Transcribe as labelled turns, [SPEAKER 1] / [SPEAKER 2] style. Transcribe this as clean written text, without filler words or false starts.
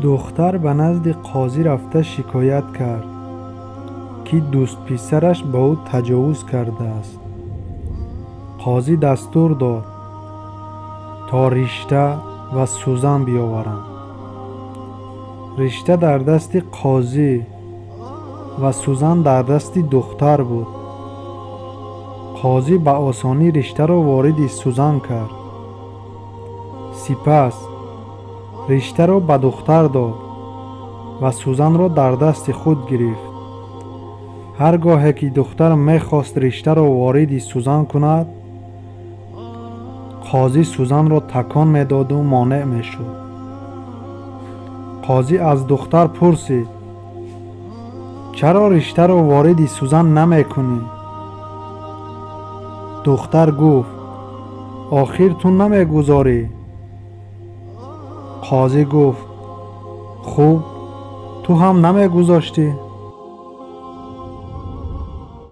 [SPEAKER 1] Духтар ба назди қозӣ рафта шикоят кард, ки дӯстписараш ба ӯ таҷовуз кардааст. Қозӣ дастур дод, то ришта ва сӯзан биёваранд. Ришта дар дасти қозӣ ва сӯзан дар дасти духтар буд. Қозӣ ба осонӣ риштаро вориди сӯзан кард. Сипас риштаро ба духтар дод ва сӯзанро дар дасти худ гирифт. Ҳар гоҳе ки духтар мехост риштаро вориди сӯзан кунад, қозӣ сӯзанро такон медоду монеъ мешуд. Қозӣ аз духтар пурсид: «Чаро риштаро вориди сӯзан намекунӣ?» Духтар гуфт: «Охир ту намегузорӣ». Қозӣ гуфт: «Хуб, ту ҳам намегузоштӣ».